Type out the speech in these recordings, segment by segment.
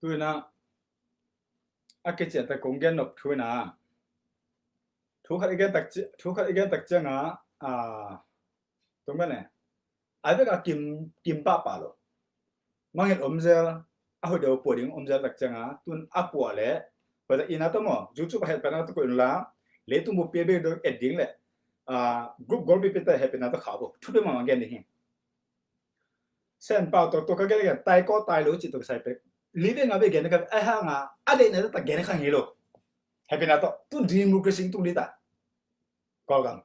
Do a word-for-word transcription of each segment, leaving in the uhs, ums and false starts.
Tu-in ah a kician tak kong gen nop thu-in ah thu khat i gen tak ci-, thu khat i gen tak ciangah, a, tung bane a vek a kim, kim pahpah lo. Mangngilh om zel, a hoih deuh pua ding om zel tak ciangah tun a puah leh, hoih tak inn ah tawh maw, YouTube ah het pen ah tawh koih unla, leitung bup pi a bek dong et ding leh, a, group golpi pi te het pen ah tawh khau bo, thu pen mah mah gen ding hi. Sen pau tawh, tawh ka gen, gen tai kaw tai lo cih tawh kisai pek. Li ve nga ve gen ka, a hang a, a deihna tak gen kha ngei lo. Happy na tawh, tu democracy tung li ta. Kawlgam.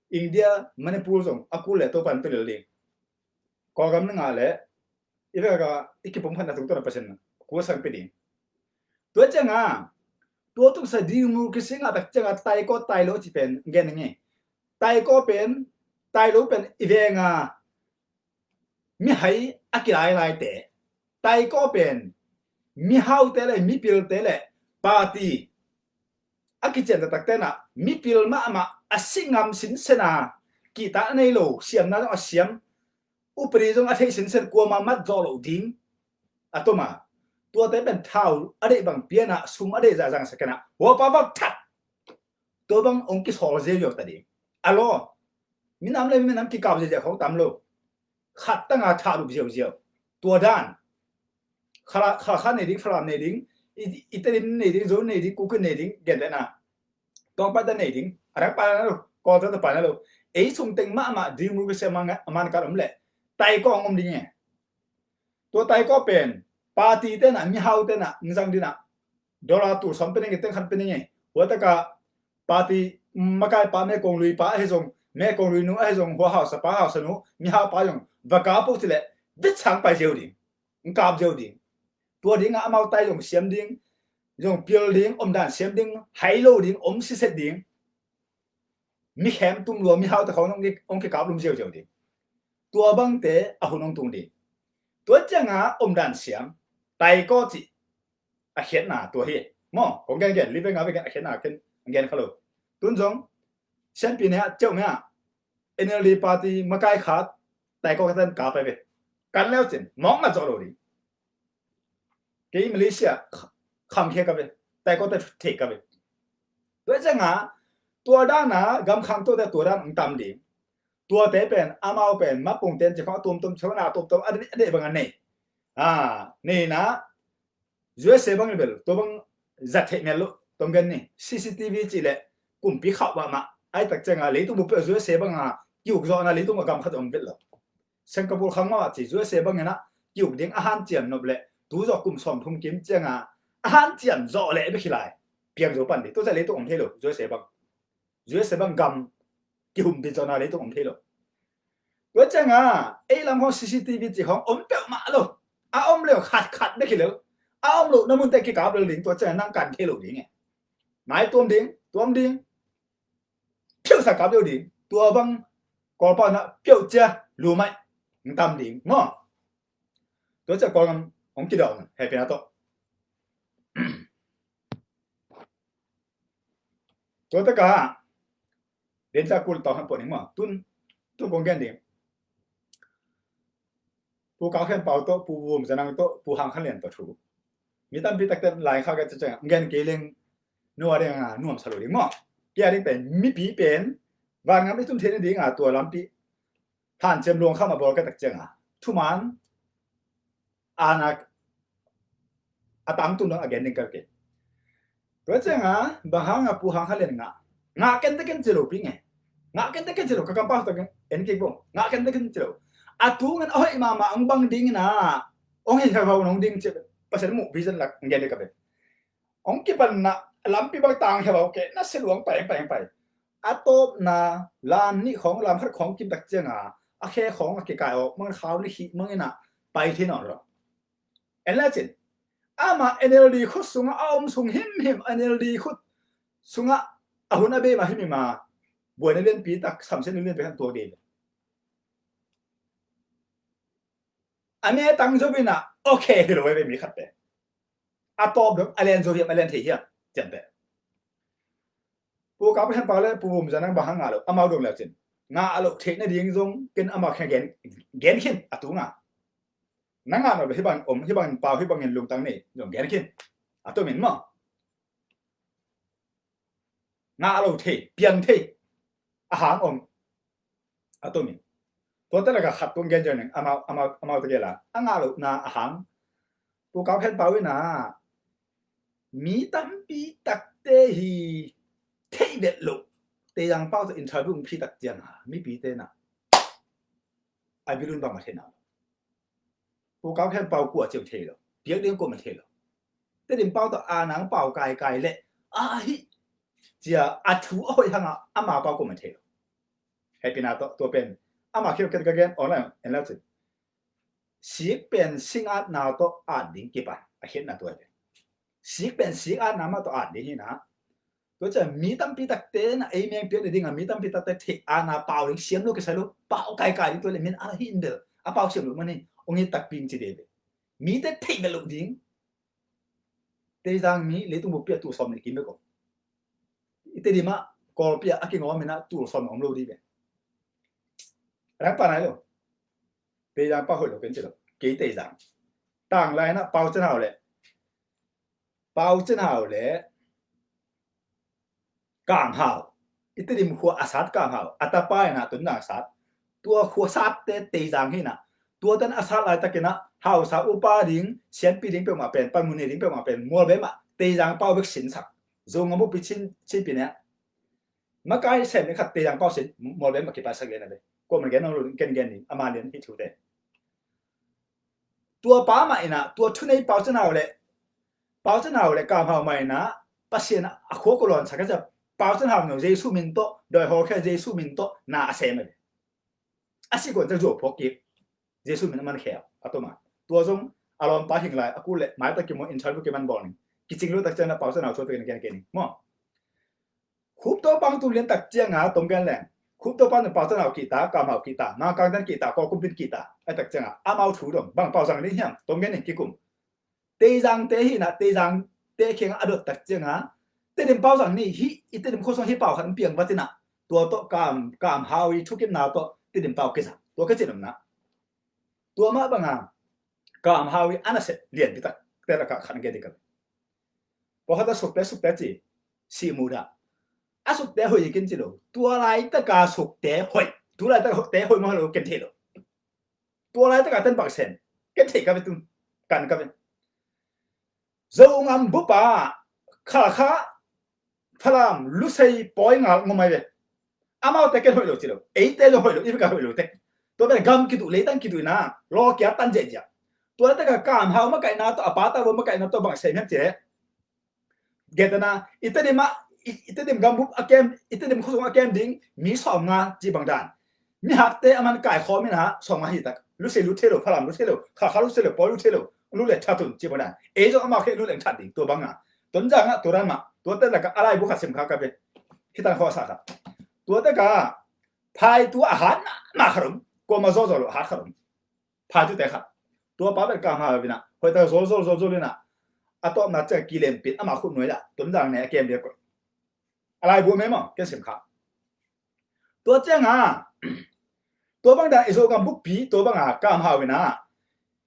India, Manipur zong, a kul le Topan tu lel ding. Kawlgam na ngah le, i vek a, i kipum khat na tung tawh na Pasian na, kul sang pe ding. Tua ciangah, tua tung sa democracy ngah tak ciangah, tai kaw tai lo cih pen, gen ngei. Tai kaw pen, tai lo pen, i veng a, mihai a kilailaite, tai kaw pen, mihaute le, mipilte le, party a kician taktak tenah, mipil mahmah a si ngam sinsen a, kihtak a nei lo, siamna zong a siam, upadi zong a theih sinsen, kuama mat zawh loh ding a tuma. Tuate pen thau a deih bang pianah, sum a deih zahzang sakenah, huapa vak that. Tua bang hong kisawl ziauziau ta ding. A law, minam le minam kikap ziauziau khong tam lo. Khat tanga thahlup ziauziau. Tua dan. Khala, Khalkha nei ding, Falam nei ding, i, i Tedim nei ding, Zo nei ding, Kuki nei ding, gentehna. Tawngpa ta nei ding, a dang pa na lo, Kawlta ta pa na lo. Ei sung teng mahmah democracy a man, a man kan om leh, tai kawng om ding e. Tua tai kaw pen, party tenah, mihau tenah, ngzang dinah, dollar tul sawm pe ning e, teng khat pe ning e. Hua taka party makai pa, mekong lui pa ahi zong, mekong lui nu ahi zong, hua hausa pa, hausa nu, mihau pa zong, va kap uh cileh, vetsang pai ziau ding, ngkap ziau ding. Tua dingah amau tai zong siam ding, zong pil ding, omdan siam ding, hai lo ding, om siset ding. Mi khem tum lua, mihau te khawng hong ki-, hong kikap lum ziauziau ding. Tua bangte a hun hong tung ding. Tua cianga omdan siam, tai kaw cih a khiatna tua hi. Maw, kong gen gen, li ve nga ve gen, a khiatna ken gen kha lo. Tun zong, sianpi ne a ceuh me a, N L D party makai khat, tai kaw khatan ka pai ve. Kan leu cin, mawng mat zawh lo ding. Kei Malaysia kham khia ka ve, tai kaw te thei ka ve. Tua cianga, tua dana gam kham tuate tua dan ang tam ding. Tuate pen, amau pen, mapung ten ci khong a tuamtuam, ci khong a tuamtuam, a dei, a dei bang a nei. A, neina, U S A bang i bel, tua bang zat theih mel lo, tuam gen ni, C C T V cih leh, kumpi khauh mahmah, ai tak cianga, leitung bup peuh U S A banga, kiuk zawhna leitung a gam khat om vet lo. Singapore khang mah ci, U S A bangin ah kiuk ding a hanciam nop leh, tu zawh kum sawmthum kim cianga a hanciam zawh leh bek hi lai. Piang zo pan ding, tu zah leitung om thei lo, U S A bang. U S A bang gam kihumbit zawhna leitung om thei lo. Tua cianga ei lam khawng C C T V cih khawng om peuhmah lo. A om leh khatkhat bek hi lo. A om lohna munte kikap lel ding, tua cianga nang kan thei lo ding e. Mai tuam ding, tuam ding. Phiuhsa kap deuh ding. Tua bang Kawlpau na phiuh cia lu mai. Ng tam ding maw. Tua cia Kawlgam hong kidawk hehpihna tawh. Tua taka den cia kul tawh han puan ding maw. Tun, tun kong gen ding. Pu Kau Khen Pau tawh, Pu Vum Za Nang tawh, Pu Hang Khan Lian tawh thu. Mi tampi takte lai kha ka ci ciang, gen kei leng, nua ding a nuam sa lo ding maw. Kia ding pen, mipi pen, vangam i tun theihna ding a tua lampi hanciam luang kham a bawl ka tak ciang a, thuman ana a tangtun dong a gen ding ka kei. Tua cianga, bang hanga Pu Hang Khan Lian ngah, ngah ken te ken ci lo pi nge. Ngah ken te ken ci lo, ka kampau tak en kik bong. Ngah ken te ken ci lo. A tu ngan a hoih mahmah ang bang ding ina, ong hi hevau nong ding ci, Pasian muh vision lak ngen de ka pe. Ong kipan na, lampi bang tang hevau ke, na se luang pai, pai, pai. A tawpna, lam nih khawng, lam khat khawng kim tak cianga, a khe khawng a kikai awk mang, khau li khih mang ina, pai thei nawn lo. En la cin. Ama N L D khut sungah a om sung himhim, N L D khut sungah a hun a beima himhima, buaina lianpi tak, samsiatna lianpi khan tuak dei. A me tang zo bina, okay hi lo ve mi khat pe. A tawp dong, a lian zo hiam, a lian thei hiam, cian pe. Pu Kau Khen Pau le Pu Vum Za Nang bang hang ngah lo, amau dong leu cin. Ngah lo theihna ding zong, ken amau khen gen, gen khin, a tu ngah. Na ngah nop lo, hih bang om, hih bangin pau, hih bangin lungtang nei, zong gen khin. A tomin maw, ngah lo thei, piang thei a hang om. A tomin, tuate lakah khat kong gen zia ning, amau, amau, amau tegel a, a ngah lohna a hang. Pu Kau Khen Pau in ah, mi tampi takte hi theih vet loh, Teizang pau tawh interview hong phi tak ciang a, mipite in ah, a bilun bang mah thei na. Pu Kau Khen Pau kua ciang thei lo, piak ding kua mah thei lo. Tedim pau tawh a nang pau kaikai leh, a hi, cia a thu a hoih hang a, ama pau kua mah thei lo. Hehpihna tawh tua pen, ama khial ken ka gen online en lau cin. Sik pen sing atna tawh at ding kipan a khiatna tua hi. Sik pen sik atna mah tawh at ding hi na. Tua ciang mi tampi takte na ei meng piak ding a, mi tampi takte theih atna pau ding siam lo kisai lo, pau kaikai ding tua le min a hi in bel a pau siam lo mah ni, ong it takpi ci de ve. Mite theih vet lo ding. Teizang mi leitung buppi ah tul sawm nih kim bek om. I Tedim ah Kawlpi ah a kingawm in ah tul sawm om lo dih ve. Rang pa nai lo. Teizang pau hoih lo ken ci lo. Kei Teizang. Tanglai in ah Pau Cin Hau le, Pau Cin Hau le Kam Hau. I Tedim khua a sat Kam Hau, a tapa in ah Tun Dang sat. Tua khua satte Teizang hi na. Tuate in a sat laitak in ah hausa upa ding, siampi ding peuhmah pen, panmun nei ding peuhmah pen Mualbem ah Teizang pau bek sinsak. Zogam buppi cin, cinpi ne. Makai sem ni khat Teizang pau sin, Mualbem ah kipaisak lian a ve. Kuaman gen nong lo ding, ken gen ding, ama lian hi thute. Tua pa mah in ah, tua thunei Pau Cin Hau le, Pau Cin Hau le Kam Hau mah in ah, Pasian a khua kua lawnsak a cia, Pau Cin Hau no Jesu min tawh, dawi hawlkhia Jesu min tawh na a sem a ve. A sih kuan ciang zuau phawk kik, Jesu min a man khia a tom a. Tua zong a lawmpa hing lai a kul le, maitak kimawl interview kiman bawl ning. Kicing lo tak ciang a Pau Cin Hau thu a pekin a gen kei ning maw. Khup Tawpang tung lian tak ciang a tom gen leng, Khup Tawpang tung Pau Cin Hau kihta, Kam Hau kihta, Mangkang ten kihta, Kawl kumpin kihta, a tak ciang a amau thu dong bang pau zang ding hiam, tom gen ning kikum. Teizangte hi na, Teizangte kiangah a dot tak ciang a, Tedim pau zang ni, hih i Tedim khuasung hih pau khat hong piang vat in ah, tua tawh Kam, Kam Hau i thukimna tawh Tedim pau kizang. Tua ka cin om na. Tua mah bang a Kam Hau i a nasep lianpi takte lakah khat gen ding ka. Pawlkhat a Sukte, Sukte ci, Sihmuda. A Sukte hoih hi ken ci lo. Tua laitak a Sukte hoih, tu laitak a Sukte hoih mah lo ken thei lo. Tua laitak a ten bang sem, ken thei ka ve tun, kan ka ve. Zogam bup ah Khalkha, Falam, Lusei, Pawi, Ngal ngom ai ve. Amaute ken hoih lo ci lo, eite zong hoih lo, i vek a hoih lo te. Tua pen gam kiduh, leitang kiduh in ah lawlkia tan ziahziah. Tua laitak a Kam Hau makaihna tawh, a pa Tau Vua makaihna tawh bang sem hiam cih leh, gen ta na, i Tedim ah, i, i Tedim gambup a kem, i Tedim khuasung a kem ding mi sawmnga ci bang dan. Mihakte a man kaikhawm in ah sawmnga hi tak. Lusei lut thei lo, Falam lut thei lo, Khalkha lut thei lo, Pawi lut thei lo, lut le that un ci bang dan. Ei zong amau khia lut leng that ding, tua bang a. Tonzang ah, tua dan mah, tuate lakah a laibu khat sim kha ka ve. Hih tan khawsa kha. Tuate ka phaitu a hat mahmah khat om, kuamah zawzaw lo a hat khat om. Phaitute khat. Tua pa pen Kam Hau in ah hoihtak zolzol zolzol in ah, a tawpna ciang kilempit, ama khut nuai ah Tonzang ne a kem dia koih. A laibu mah maw, ken sim kha. Tua ciang a, tua bang dan i Zogam buppi, tua bang a Kam Hau in ah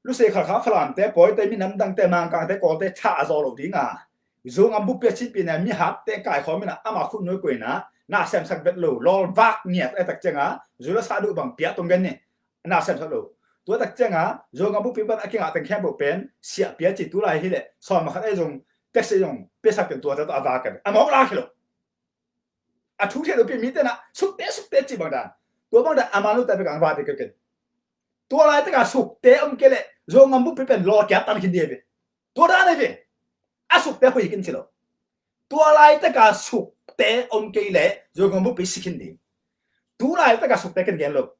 Lusei, Khalkha, Falamte, Pawite, minam dangte, Mangkangte, Kawlte thah a zaw lo ding a, Zogam buppi a cinpi na, mihakte kaikhawm in ah ama khut nuai koih in ah, na semsak vet lo, lawlvak ngiat a tak ciang a, zui la sah duh bang piak tong gen ni. Na semsak lo. Tua tak ciang a, Zogam buppi pan a kingah teng khempeuh pen siahpi a ci, tu lai hi leh sawm a khat ei zong, taxi zong piasak teng tuate tawh a vak a, a mawk lak hi lo. A thu thei lo pi mite na, Sukte, Sukte ci bang dan. Tua bang dan a man lo ta pe kang va te ke ken. Tua laitak a Sukte om kei leh Zogam buppi pen lawlkia tan khin ding hi ve. Tua dan hi ve. A Sukte hoih khin ci lo. Tua laitak a Sukte om kei leh Zogam buppi si khin ding. Tu laitak a Sukte ken gen lo.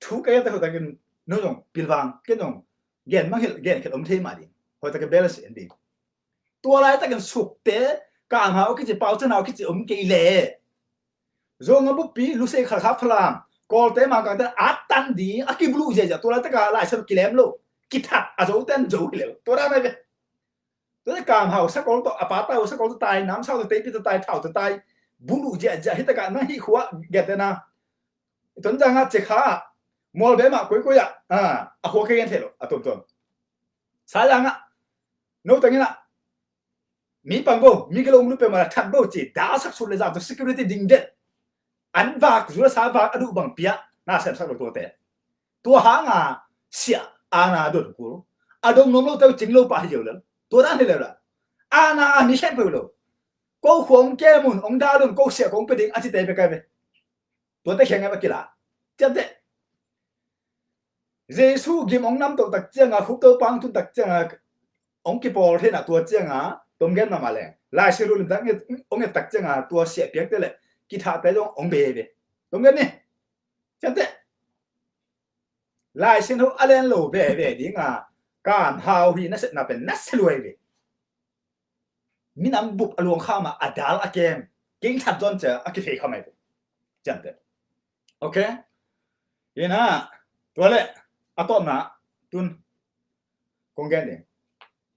Thu ka gen tak hoihtakin no zong pilvang, ken zong gen mangngilh, gen khel om thei mah ding. Hoihtakin balance en ding. Tua laitakin Sukte, Kam Hau kici, Pau Cin Hau kici om kei leh Zogam buppi, Lusei, Khalkha, Falam, Kawlte, Mangkangte a tan ding, a kibuluh ziahziah, tua laitaka Lai Siangtho kilem lo, kithat a Zote an zo hi lel. Tua dan hi ve. Tua Kam Hau sakol tawh, a pa Tau Vua sakol tawh tai, namsau tawh tai, pi tawh tai, thau tawh tai, buluh ziahziah, hi takah na hih khua gen te na. Tonzang ah Cikha ah Mual beh mah koikoi ah, ah, a khua kei gen thei lo, a tuamtuam. Sailangah, no tangin ah, mi pang bo, mi gilo um lupe mah a that bo ci, dalsak sut le zam tu security ding den. An vak, zula sa vak, a duh bang piah, na semsak lo tuate. Tua hanga, siah, ana dot kul. A dong nom lo teu cing lo pah hi leu lel. Tua dan hi leu la. Ana, a mi khen peuh lo. Ko khua ong kem un, ong dal un, ko siah ko ong pe ding, a ci te pe kai ve. Tuate kheng ngai ba kila. Ciamteh. Jesu gim ong nam toh tak cianga, khup to pang tun tak cianga, ong kipawl thei na tua cianga, tom gen mama leng. Lai Siangtho lim tak nge, ong nge tak cianga, tua siah piak te le, kithah te zong ong be be. Tom gen ni. Ciamteh. Lai Siangtho a len lo be be dinga, kan hau hi na setna pen na se luai be. Minam bup a luang kha mah a dal a kem. King that zon cia a kifei kha mai. Ciamteh. Ok. Ina, tua le, a tawpna, tun, kong gen ding.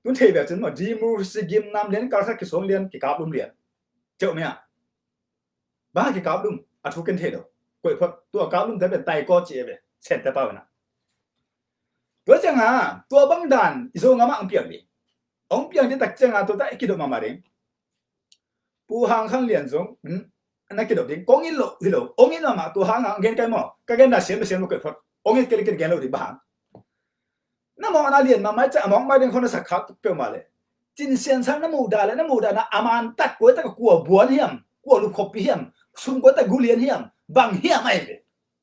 Tun thei bia cun maw, democracy gim nam lian, kal khat kisawng lian, kikap lum lian. Ceuh mia. Bang a kikap lum, a thu ken thei lo. Koih phot, tua kap lum te pen tai kaw ci e ve. Sen te pau na. Tua cianga, tua bang dan, i zo ngam ah ang piang ding. Ong piang ding tak cianga, tua ta i kidop mama ding. Pu Hang Khan Lian zong, hmm, na kidop ding. Kong in lo, hi lo. Ong in mama, tua hanga, ong gen kai maw. Ka gen na siam, siam lo koih phot. Ong in kele kele gen lo ding, bang hang. Na mawhna lian mahmah i ciah a mawk mai ding khawng na sak khak peuhmah le. Cin Sian Sang na muhdah le na muhdahna a man tak kua tak a kua buan hiam, kua lupkhoppi hiam, sum kua tak gulian hiam, bang hiam ahi ve.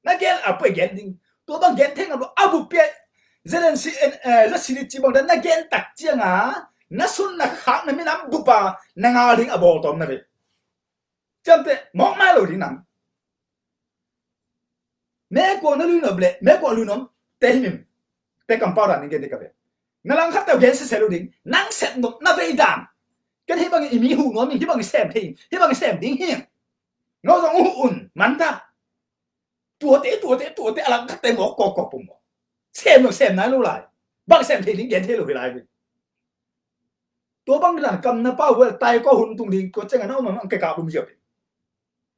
Na gen a poi gen ding. Tua bang gen thei ngam lo a bup pia. Zelensky, eh, ZCD ci bang dan na gen tak cianga na sun na khak na minam bupa na ngal ding a bawl tawm na ve. Ciamteh, mawk mai lo ding nang. Mekuang na lui nop le, mekuang lui nop, te hi mim. Te kampau dan ning gen ding ka ve. Na langkhat teu gen sese lo ding, nang sep nop na vei dan. Ken hi bangin i mi huh nuam ing, hi bangin sem thei ing, hi bangin sem ding hi. Ngau zong uh un, man ta. Tuate, tuate, tuate, a langkhat te mawk kawk kawk pum maw. Sem lo, sem nai lo lai. Bang sem thei ding gen thei lo hi lai ve. Tua bang dan kam na pau huel tai ko hun tung ding, tua cianga na um ang ke ka bum ziau ding.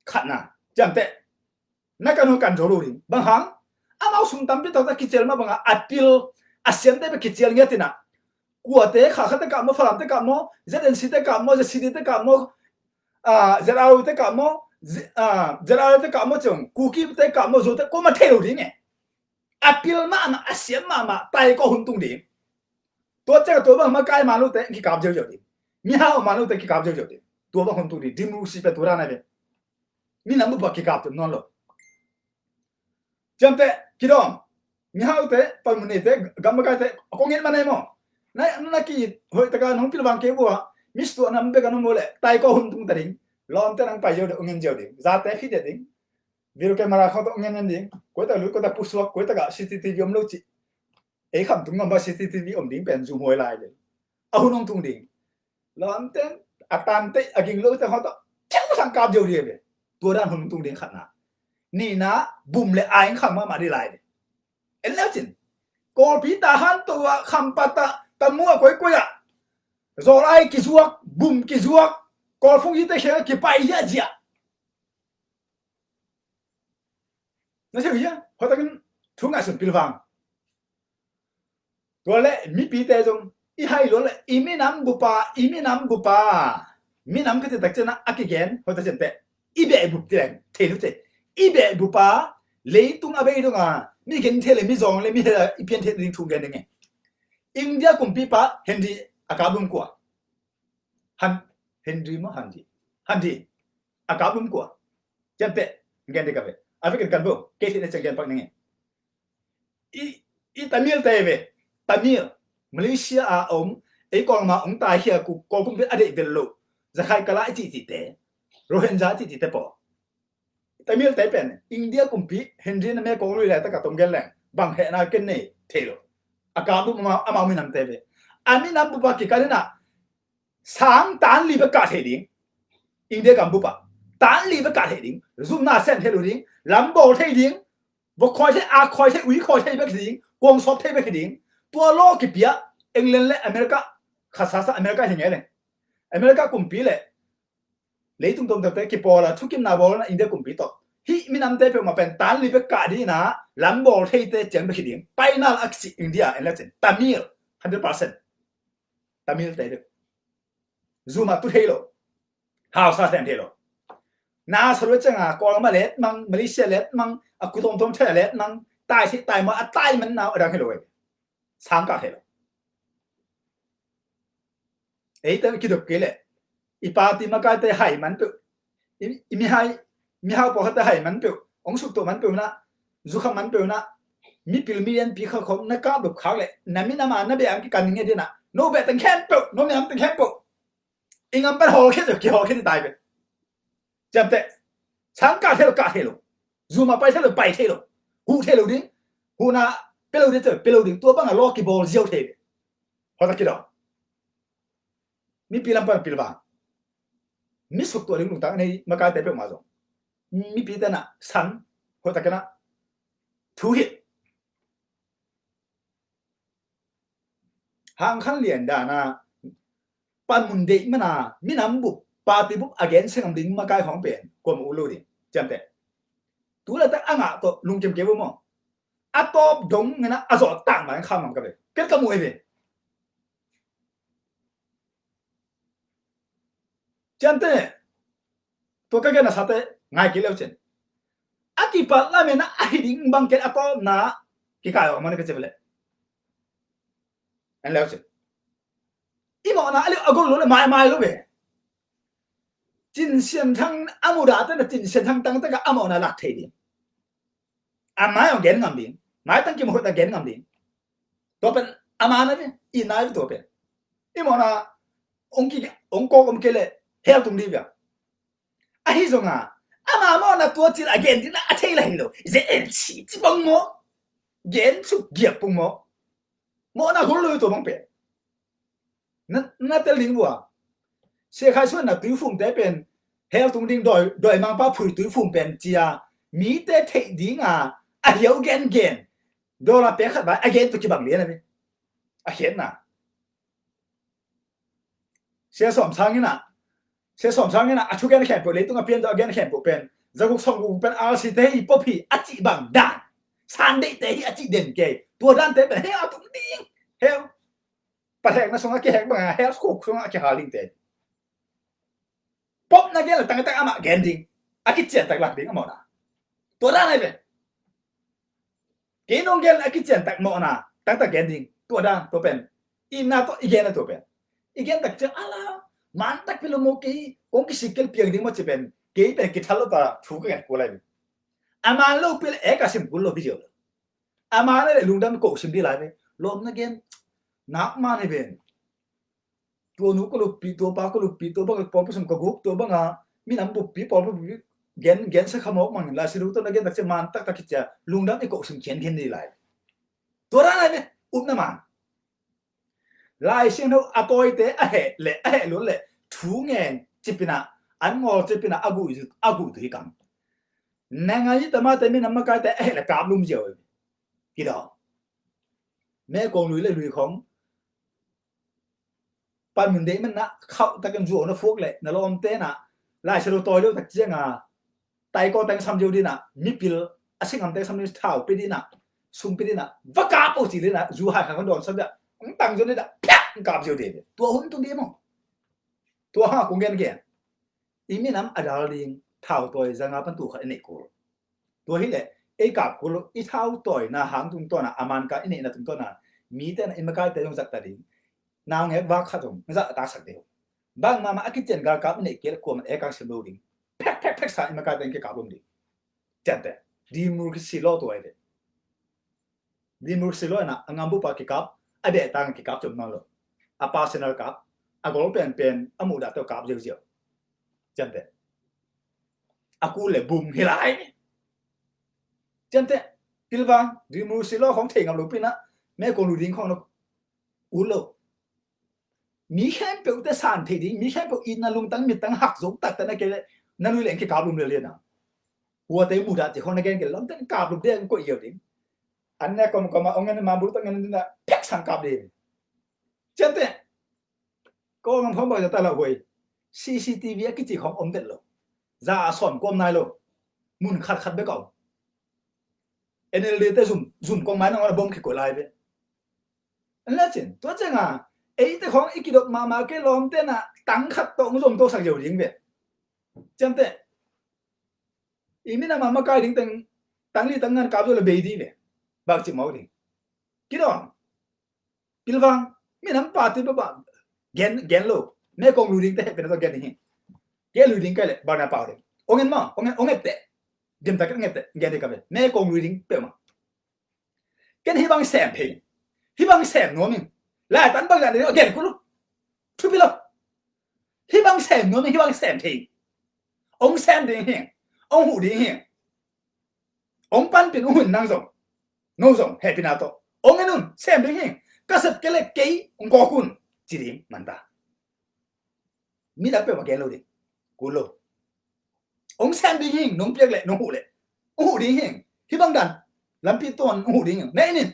Khatna, ciamteh. Na kan hun kan zo lo ding. Bang hang? Amau sum tampi tawh ta kicial ma banga a pil, a siamte pe kicial ngia tina. Kuate, kha kha te kap maw, Falam te kap maw, ZNC te kap maw, ZCD te kap maw, ah, ZRO te kap maw, Z-, ah, ZRO te kap maw ciang, Kuki te kap maw, Zo te, ko ma thei lo ding e. A pil mahmah, a siam mahmah, tai ko hun tung ding. Tua ciang tua bang makai man lo te kikap ziau ziau ding. Mihau man lo te kikap ziau ziau ding. Tua bang hun tung ding, democracy pe tua dan ai ve. Minam bupa kikap te nuan lo. Ciamteh, kidawm. Mihau te, palmuni te, gam makai te, kong it man ai maw. Na, na ki hoih taka nong pilvang kei bua. Mis tua nam bek a nong mu le, tai ko hun tung ta ding. Lawm te nang pai ziau ding, ong in ziau ding. Zate khit ding. Video camera khawng tawh ngen ngen ding. Koi tak lut, koi tak pusuak, koi takah C C T V om lo cih. Ei kham tung ngam ba C C T V om ding pen zum huai lai le. A hun hong tung ding. Lamten, a tante, a ging lo te khawng tawh. Ceu sang kap deu ding ve. Tua dan hun hong tung ding khatna. Nihna, bum le aing khang mahmah ding lai le. En leu cin. Kawlpi ta han to a kham pat a, ta mu a koi koi a. Zawl ai kizuak, bum kizuak. Kawlfung hi te kheng a kipai ziahziah. Na thei uh hia? Hoih takin thu ngaihsun pilvang. Tua le mipite zong i hai lua le i minam bupa, i minam bupa. Minam ka cih tak ciangin a kigen, hoih tak ciangte. I beh bup ti leng, thei lu te. I beh bupa, leitung a bei donga, mi gen thei le, mi zawng le, mi hel a, i pian thei ding thu gen ding e. India kumpipa, Henry a kap lum kua. Han, Henry maw, Handy. Handy. A kap lum kua. Ciamteh, gen ding ka ve. A vekin kan bo. Kei thei na ciang gen pak ning e. I, i Tamil te ve. Tamil. Malaysia a om. Ei Kawl ma ong tai hia ku Kawl kumpi a deih vel lo. Zakhai kala i cih cih te. Rohingya i cih cih te paw. Tamil te pen India kumpi Henry na me kong lui lai taka tom gen leng bang hehna ken nei thei lo. A kap lum ama, ama minam te ve. A minam bupa kikal ina sang tan li bek kah thei ding. India gam bupa tan li bek kah thei ding. Zumna sem thei lo ding. Lam bawl thei ding. Vok khoi thei, ak khoi thei, ui khoi thei bek ding. Kuang sawp thei bek ding. Tua law kipia England le America khat sasa America hi ngei leng. America kumpi le leitung tomtepte kipawla thukimna bawlna India kumpi tawh Hih minamte peuhmah pen tan li bek kah dih inah lambawl theite ciang bek hi ding. Painal a kici India en le cin Tamil, hundred percent Tamil te bek. Zumah tu thei lo. Hausa sem thei lo. Na sa rua cianga Kawlgam a let mang, Malaysia let mang, a ku tawmtawm thei a let mang, tai thei tai maw, a tai man nau a dang hi lo. Sangkah thei lo. Eite kidop kei leh i party makaite hai man peuh, i, i mihai, mihau pawlkhatte hai man peuh, hong suktuah man peuh na, zukham man peuh na, mipil mi lianpi kha khawng na kap lop khak leh na minam a na beh ang kikan nge dinah, no beh teng khempeuh, no minam teng khempeuh i ngam pan hawlkhia zeu, kihawlkhia ni tai ve. Ciamteh, sang kah thei lo, kah thei lo. Zuma pai thei lo, pai thei lo. Huh thei lo ding. Huhna pia lo ding, pia lo ding. Tua bangah law kibawl ziau thei ve. Hoih tak kidawm. Mipi lam pan pilvang, mi suktuah ding lungtang a nei makaite peuhmah zong, mipi tenah san, hoih takin ah thu hilh. Hang khan lian dana panmun deih mana minam bup, party bup a gensia ngam ding makai khawng pen kuamah ut lo ding. Ciamteh, tu laitak a ngah tawh lungkim kei uh maw? A tawp dong ngenah a zawh tang ma in kha ngam ka ve. Ken ka muh hi ve. Ciamteh, tua ka gen a sate ngai kei leu cin, a kipat lamen a hi ding bang ken a tawpna kikai awk mani ka ci ve leh. En leu cin, i mawhna a liu a gol lo le maimai lo ve. Cin Sian Thang a mudah tena Cin Sian Thang tangtaka a mawhna lak thei ding. A mai awng gen ngam ding, mai tang kim hoih tak gen ngam ding. Tua pen a mana ve, i nai ve tua pen. I mawhna ong ki, ong kawk om kei leh hell tung dih ve. Ahi zonga ama mawhna tua cil a gen dina a thei la hi lo. Zen en si ci bang maw? Gen suk giak pung maw? Mawhna hul lo tua bang pen. Na, na tel ding vua. Sia Khai Suan na tuifumte pen hell tung ding, dawi, dawi mangpa phui tuifum pen cia mite theih dinga a hiau gengen. Dollar pek khat vai a gen tu kibang lian a mi. A khiatna. Sia Sawm Sang inah, Sia Sawm Sang inah a thugen khempeuh, leitung a pian dawh a gen khempeuh pen zaguk sawmguk pen R C te hi, pop hi a cih bang dan, sandeihte hi a cih den kei. Tua dante pen hell a tung ding. Hell. Pathekna sungah a kihek banga hell khuk sungah a kihal dingte. Pop na gen le tangtak amah gen ding. A kician tak lak ding a mawhna. Tua dan ai ve. Kei nong gen le a kician tak mawhna tangtak gen ding. Tua dan, tua pen. I na tawh i gen a tua pen. I gen tak ciang ala man tak pi lo maw, kei kong kisik kel piang ding maw ci pen. Kei pen kithal lo ta thu ka nget kul lai ve. A man lo pi le e ka sim kul lo video lo. A man le lungdam ko sim di lai ve. Lawm na gen nak man hi ven. Tua nu ka luppi, tua pa ka luppi, tua bang pawl pasum ka gup, tua banga minam buppi, pawl buppi gen, gen sa khamawk mangin Lai Siangtho tawh na gen tak ciang man taktak hi cia lungdam i ko sim khiankhian ni lai. Tua dan lai ve, upna man. Lai Siangtho a tawite a heh le a heh lul le thu ngen cipinah, an ngawl cipinah a guh, a guh tu hi kam. Na ngai tamate minam makaite a heh le kap lum ziau. Kidawm. Me kong lui le lui khong panmun deih man na khauh takin zuau na fuak leh na lawmte na Lai Siangtho tawi lo tak cianga taikaw teng sam zeu dinah, mipil a singam teng sam dinah, thau pe dinah, sum pe dinah, va kap o ci dinah, zu hai kha kan dawn sam dinah, ang tang zeu dinah, piak ang kap zeu dinah. Tua hun tung dih maw? Tua ha kong gen gen. I minam a dal ding thau tawi zanga pan tu khat i neih kul. Tua hileh ei kap kul lo, i thau tawina hang tungtawna a man ka i neihna tungtawna mite na i makaite zong zahta ding. Naungek vak khat zong zahta sak deuh. Bang mahmah a kician galkap i neih kei le kuaman e kang sim lo ding. Phek phek phek sa i makaite in kikap lum ding. Ciante. Democracy law tua i ve. Democracy law ina a ngambupa kikap, a behtang kikap ciom nawn lo. A personal kap, a gol penpen a muhdah tawh kap ziauziau. Ciante. A kul le bum hi lai. Ciante. Pilvang democracy law khong thei ngam lo pina me kong lu ding khong na ul lo. Mi khempeuhte san thei ding, mi khempeuh itna lungtang mittang hak zo takte na kei le na lui leng kikap lum lianlian a. Huate mudah ci khong na gen kei le lamte kap lum ding koih iau ding. An ne kom kom a ong en ma bul tang en ding na phek sang kap ding. Ciante. Ko ngam khong bang ta la huai. C C T V a kici khong om tet lo. Za a sawm kuam nai lo. mun khat khat bek a om. N L D te zum, zum kong mai nangawn a bom kikoih lai ve. An le cin, tua ciang a, eite khawng i kidop mahmah kei lawmte na tang khat tawh hong zom to sak zeu ding ve. Ciamteh, i minam a makai ding teng, tang li tang nga kap zo le bei ding ve. Bak cih mawk ding. Kidawm. Pilvang, minam party peuhmah gen, gen lo. Me kong lui ding te hehpihna tawh gen ding hi. Ke lui ding kai leh bang na pau ding. Ong en maw, ong en, ong en teh. Dim tak ong en teh, gen ding ka ve. Me kong lui ding peuhmah. Ken hih bang sem thei. Hih bang sem nuam ing. Laitan bang zah ding gen kul lo. Thupi lo. Hih bang sem nuam ing, hih bang sem thei. Ong sem ding hi. Ong huh ding hi. Ong panpih un, nang zong, no zong hehpihna tawh ong en un, sem ding hi. Ka sep kei le kei ong kawk un, ci ding manta. Mi dang peuhmah gen lo ding. Kul lo. Ong sem ding hi, nong piak leh, nong huh leh, ong huh ding hi. Hih bang dan lampi tuan ong huh ding hi. Na en in.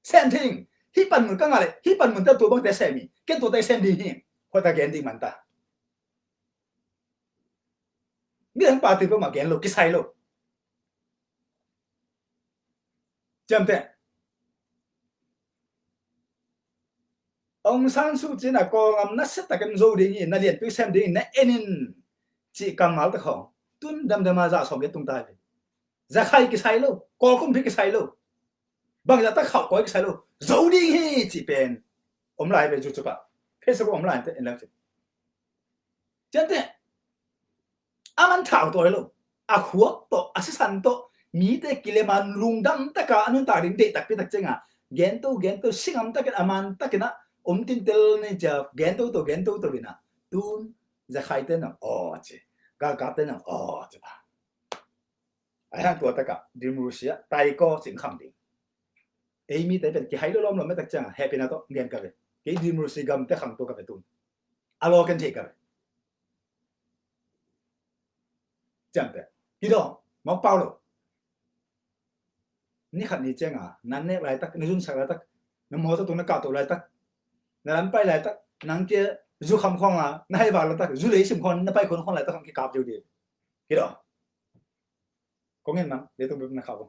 Sem thei hi. Hih panmun ka ngah leh, hih panmun te tua bangte sem hi. Ken tuate sem ding hi. Hoihtak gen ding manta. Mi dang party peuhmah gen lo, kisai lo. Ciamteh, Aung San Suu Kyi na Kawlgam na siatakin zo ding hi, na lianpi sem ding hi, na en in, cih kammalte khawng tun damdam a zah sawm giat tung ta hi ve. Za khai kisai lo, Kawl kumpi kisai lo. Bangzah tak khauh kawi kisai lo, zo ding hi cih pen om lai ve, YouTube ah, Facebook ah om lai te en lang cin. Ciamteh, a man thau tawi lo, a khuak tawh, a sisan tawh mite kilem a, lungdam taka a nuntak ding deih takpi tak ciang a, gento gento, singam takin, a man takin a om tintel ni cia, gento to, gento to in a, tun zakhaite nang aw ci, galkapte nang aw ci ta. Ahi hang tua takah democracy ah taikaw cih khang ding. Ei mite pen kihai lo lawm lo mah tak ciang a hehpihna tawh gen ka ve. Kei democracy gamte khangto ka ve tun. A law ken thei ka ve. Ciamteh, kidawm, mawk pau lo. Ni khat ni ciang a na nek laitak, na zunsak laitak, na mawtaw tung na kahto laitak, na lampai laitak, nang kia zu kham khawng a na haivak laitak, zu lei sim khawng na pai khun khawng laitak khawng kikap deuh deuh. Kidawm. Kong en nang, leitung bep na khauh.